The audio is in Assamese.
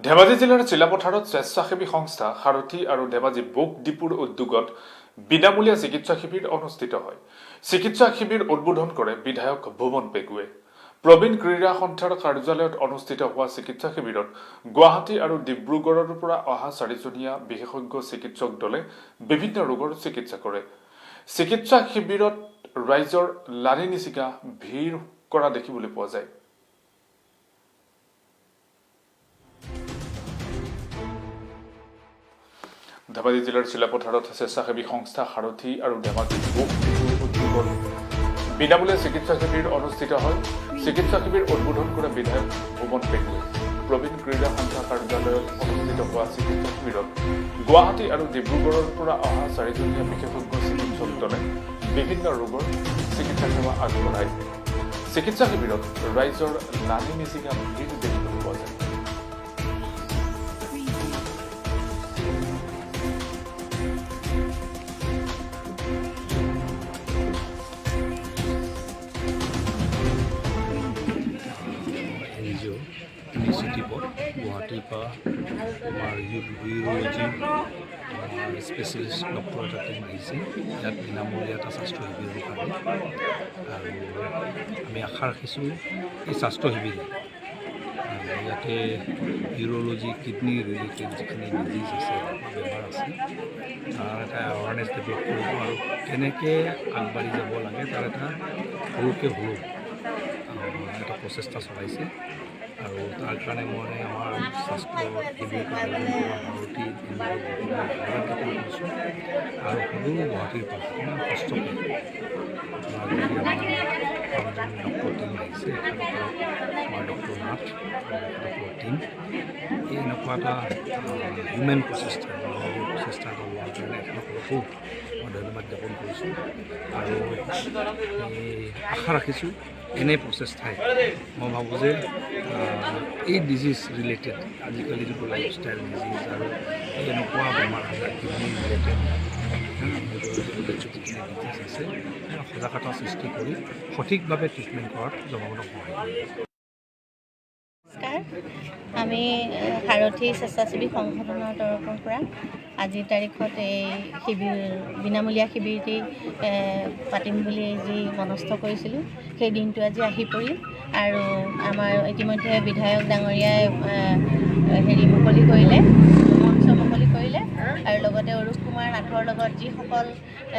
ধেমাজি জিলাৰ চিলাপথাৰত স্বেচ্ছাসেৱী সংস্থা সাৰথি আৰু ধেমাজি বুক ডিপুৰ উদ্যোগত বিনামূলীয়া চিকিৎসা শিবিৰ অনুষ্ঠিত হয়। চিকিৎসা শিবিৰ উদ্বোধন কৰে বিধায়ক ভুৱন পেগুৱে। প্ৰবীণ ক্ৰীড়া সন্থাৰ কাৰ্যালয়ত অনুষ্ঠিত হোৱা চিকিৎসা শিবিৰত গুৱাহাটী আৰু ডিব্ৰুগড়ৰ পৰা অহা চাৰিজনীয়া বিশেষজ্ঞ চিকিৎসক দলে বিভিন্ন ৰোগৰ চিকিৎসা কৰে। চিকিৎসা শিবিৰত ৰাইজৰ লানি নিচিগা ভিৰ কৰা দেখিবলৈ পোৱা যায়। ধেমাজি জিলাৰ চিলাপথাৰত স্বেচ্ছাসেৱী সংস্থা সাৰথি আৰু ধেমাজি বুক ডিপুৰ উদ্যোগত বিনামূলীয়া চিকিৎসা শিবিৰ অনুষ্ঠিত হয়। চিকিৎসা শিবিৰ উদ্বোধন কৰে বিধায়ক ভুৱন পেগুৱে। প্ৰবীণ ক্ৰীড়া সন্থা কাৰ্যালয়ত অনুষ্ঠিত হোৱা চিকিৎসা শিবিৰত গুৱাহাটী আৰু ডিব্ৰুগড়ৰ পৰা অহা চাৰিজনীয়া বিশেষজ্ঞ চিকিৎসক দলে বিভিন্ন ৰোগৰ চিকিৎসা সেৱা আগবঢ়ায়। চিকিৎসা শিবিৰত ৰাইজৰ লানি নিচিগা ভিৰ দেখিবলৈ পোৱা যায়। Preview. NGO ইনিচিয়েটিভত গুৱাহাটীৰ পৰা আমাৰ ইউৰ'লজি স্পেচিয়েলিষ্ট ডক্টৰ এটা টীম আহিছে ইয়াত বিনামূলীয়া এটা স্বাস্থ্য শিবিৰৰ কাৰণে। আৰু আমি আশা ৰাখিছোঁ, এই স্বাস্থ্য শিবিৰে ইয়াতে ইউৰ'লজি, কিডনী ৰিলেটেড যিখিনি ডিজিজ আছে বা বেমাৰ আছে, তাৰ এটা এৱাৰনেছ ডেভেলপ কৰিব আৰু কেনেকৈ আগবাঢ়ি যাব লাগে তাৰ এটা সৰুকৈ হ'লেও এটা প্ৰচেষ্টা চলাইছে। আৰু তাৰ কাৰণে মই আমাৰ স্বাস্থ্য শিবিৰটো আয়োজন কৰা ভাৰতী ধন্যবাদ জ্ঞাপন কৰিছোঁ। আৰু সদূৰ গুৱাহাটীৰ পৰা ইমান কষ্টকৈ আপোনাৰ যদি আমাৰ পাঁচজন ডক্টৰ টীম আহিছে, এখেতসকলক, আমাৰ ডক্টৰ নাথ আৰু এখেতসকলৰ টীম, এই এনেকুৱা এটা হিউমেন প্ৰচেষ্টা, মানৱীয় প্ৰচেষ্টা এটা লোৱাৰ কাৰণে এখেতসকলকো মই ধন্যবাদ জ্ঞাপন কৰিছোঁ। আৰু এই আশা ৰাখিছোঁ, এনে প্ৰচেষ্টাই মই ভাবোঁ যে এই ডিজিজ ৰিলেটেড, আজিকালি যিটো লাইফষ্টাইল ডিজিজ আৰু এই এনেকুৱা বেমাৰ আজাৰ, কিডনী ৰিলেটেড যিখিনি ডিজিজ আছে, সজাগতা সৃষ্টি কৰি সঠিকভাৱে ট্ৰিটমেণ্ট কৰাত জনগণক সহায় কৰিব। নমস্কাৰ। আমি সাৰথি স্বেচ্ছাসেৱী সংগঠনৰ তৰফৰ পৰা আজিৰ তাৰিখত এই শিবিৰ, বিনামূলীয়া শিবিৰটি পাতিম বুলি যি মনস্থ কৰিছিলোঁ, সেই দিনটো আজি আহি পৰিল। আৰু আমাৰ ইতিমধ্যে বিধায়ক ডাঙৰীয়াই হেৰি মুকলি কৰিলে, মঞ্চ মুকলি কৰিলে আৰু লগতে অৰূপ কুমাৰ নাথৰ লগত যিসকল